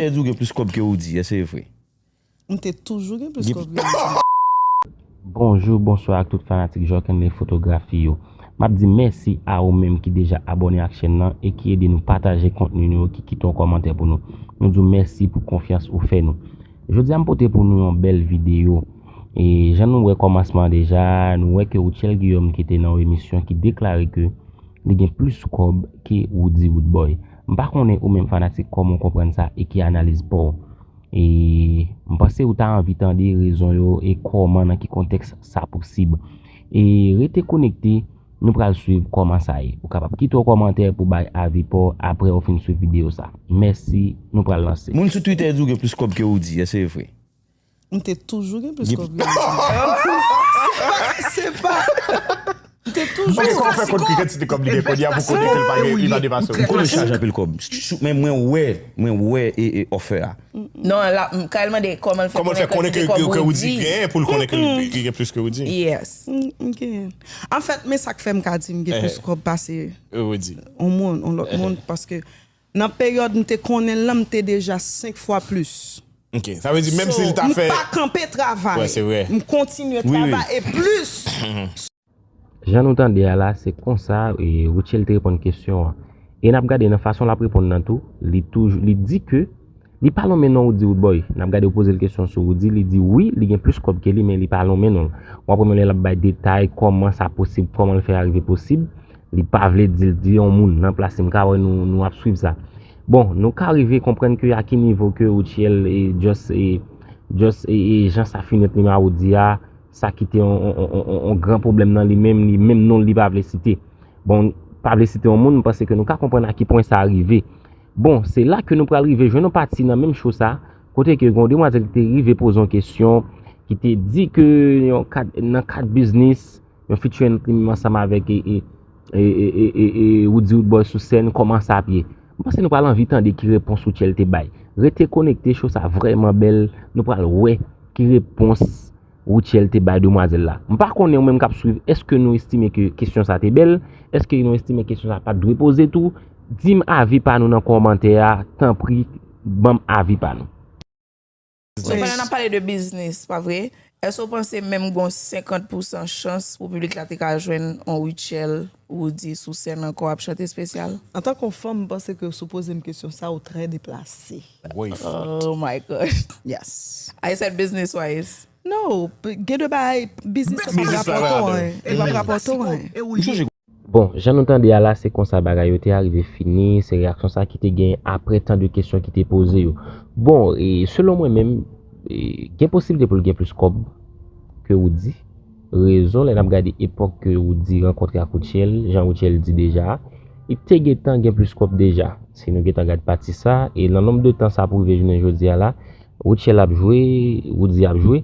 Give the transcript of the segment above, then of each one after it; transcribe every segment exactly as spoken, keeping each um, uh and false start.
Tè di w gen plis kòb ke Roody, èske se vre? M te toujou gen plis kòb ke Roody. Bonjou, bonswa ak tout fanatik Jockenley Fotografi yo. M ap di mèsi a ou menm ki deja abòne ak chèn nan e ki ede nou pataje kontni nou yo, ki kite yon kòmantè pou nou. Nou di w mèsi pou konfyans ou fè nou. Jodi a m pote pou nou yon bèl videyo. E jan nou wè kòmansman an deja, nou wè ke Rutshelle Guillaume ki te nan yon emisyon ki deklare ke li gen plis kòb ke Roody Roodboy. M pa konnen ou menm fanatik kòman w konprann sa e ki analiz pa w. E m panse ou ta anvi tande rezon yo e kòman, nan ki kontèks sa posib. E rete konekte, nou pral swiv kòman sa ye. Ou kapab kite yon kòmantè pou bay avi pa w apre w fin swiv videyo sa. Mèsi, nou pral lanse. Moun sou Twitter di w gen plis kòb ke Roody, èske se vre? M te toujou gen plis kòb ke Roody. Se pa, se pa. M te toujou. Ok, kòman w fè konn ki kantite kòb li gen kounye a pou konnen ke li pa gen, li pa depase w? M konnen w chaje anpil kòb. Men mwen wè, mwen wè e, e offer a. Non, la, m ka mande kòman l fè Kòman l fè konnen ke, ke, ke Roody gen pou l konnen ke li, li gen plis ke Roody? Yes. M gen. Anfèt, men sa k fè m ka di m gen plis kòb pase Roody. On moun, on lòt moun, paske nan peryòd m te konnen l lan, m te deja senk fwa plis. Ok, sa vle di menm si l ta fè. M pa kanpe travay. Wè, se vre. M kontinye travay e plis. Jan nou tande a la, se konsa e, Rutshelle te reponn kesyon an. E n ap gade nan fason l ap reponn nan tou, li toujou, li di ke li pa lonmen non Roody Roodboy. N ap gade, yo poze l kesyon sou Roody, li di wi, li gen plis kòb ke li, men li pa lonmen non l. W ap wè menm lè l ap bay detay kòman sa posib, kòman l fè a rive posib. Li pa vle di l di yon moun nan plas li, m ka wè nou, nou ap swiv sa. Bon, nou ka rive konprann ke a ki nivo ke Rutshelle e just, e, just, e, e jan sa fini ant li menm a Roody a, sa kite yon, yon, yon, yon, yon gran pwoblèm nan li menm, li menm non l li pa vle site. Bon, pa vle site yon moun, m panse ke nou ka konprann a ki pwen sa rive. Bon, se la ke nou pral rive jwenn yon pati nan menm show sa, kote ke gen yon demwazèl ki te rive poze yon kesyon, ki te di ke yon kad, nan kad biznis, yon featuring ant li menm ansanm avèk e, e, e, e, e Roody Roodboy sou sèn, kòman sa ap ye. M panse nou pral anvi tande ki repons Rutshelle te bay. Rete konekte, show sa vrèman bèl, nou pral wè ki repons Rutshelle te bay demwazèl la. M pa konnen ou menm k ap swiv, èske nou estime ke kesyon sa te bèl? Èske nou estime kesyon sa pa t dwe poze tou? Di m avi pa nou nan kòmantè a, tanpri, ban m avi pa nou. So, pandan n ap pale de biznis, pa vre? Èske w panse menm gon senkant pousan chans pou piblik la te ka jwenn on Rutshelle Roody sou sèn ankò ap chante espesyal? Antanke yon fanm, m panse ke si w poze m kesyon sa, ou trè deplase. Woy, fòt. Oh my gosh. Yes. I said business wise. No, p- gen de bagay, biznis la pa Biznis la rapòte pa w anyen. Li pa rapòte w anyen. Bon, jan nou tande a la, se konsa bagay yo te arive fini, se reyaksyon sa ki te gen apre tan de kesyon ki te poze yo. Bon, e selon mwen menm, e, gen posiblite pou l gen plis kòb ke Roody. Rezon, lè n ap gade epòk ke Roody rankontre ak Rutshelle, jan Rutshelle di deja, li te gentan gen plis kòb deja. Si nou gentan gade pati sa, e nan nonb de tan sa pou rive jounen jodi a la, Rutshelle ap jwe, Roody ap jwe.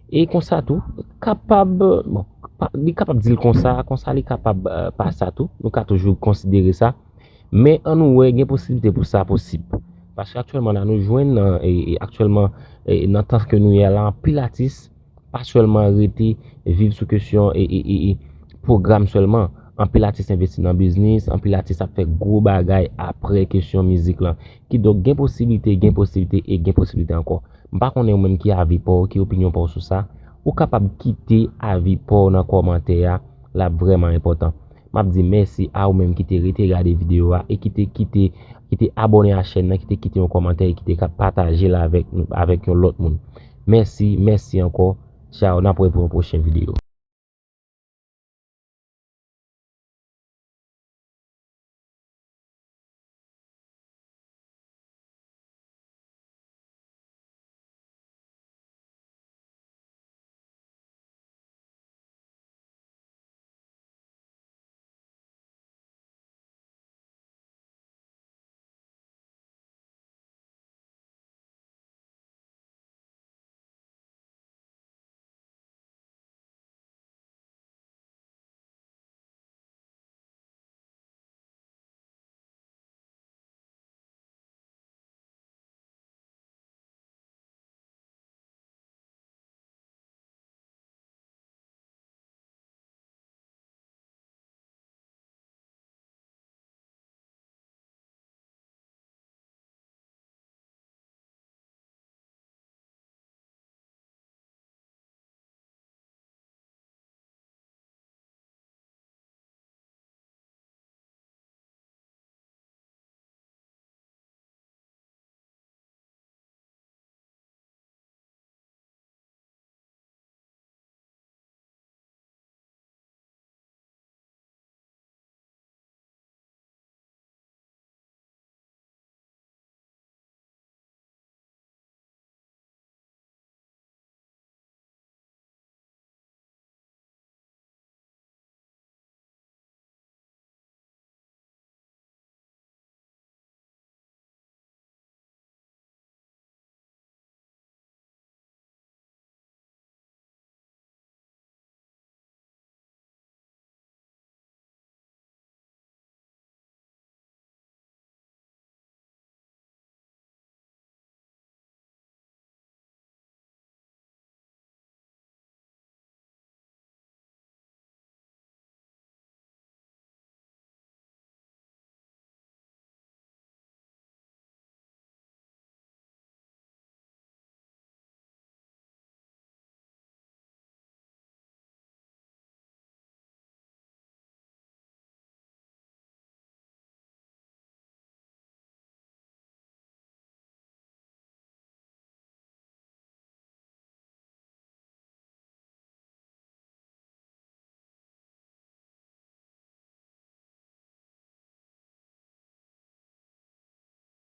E konsa tou, kapab, bon, pa- li kapab di l konsa, konsa li kapab eh, pa sa tou. Nou ka toujou konsidere sa. Men ann nou wè, gen posiblite pou sa posib. Paske aktyèlman la, nou jwenn nan, e, e, aktyèlman, e, nan tan ke nou ye a la, anpil atis pa sèlman rete viv sou kesyon e, e, e, e pwogram sèlman. Anpil atis envesti nan biznis, anpil atis ap fè gwo bagay apre kesyon mizik lan. Kidonk, gen posiblite, gen posiblite e gen posiblite ankò. M pa konnen ou menm ki avi pa w, ki opinyon pa w sou sa. Ou kapab kite avi pa w nan kòmantè a, l ap vrèman enpòtan. M ap di mèsi a ou menm ki te rete gade videyo a e ki te kite, ki te abòne a chèn nan, ki te kite yon kòmantè e ki te ka pataje l avèk, avèk yon lòt moun. Mèsi, mèsi ankò. Tchaw, n ap wè pou yon pwochen videyo.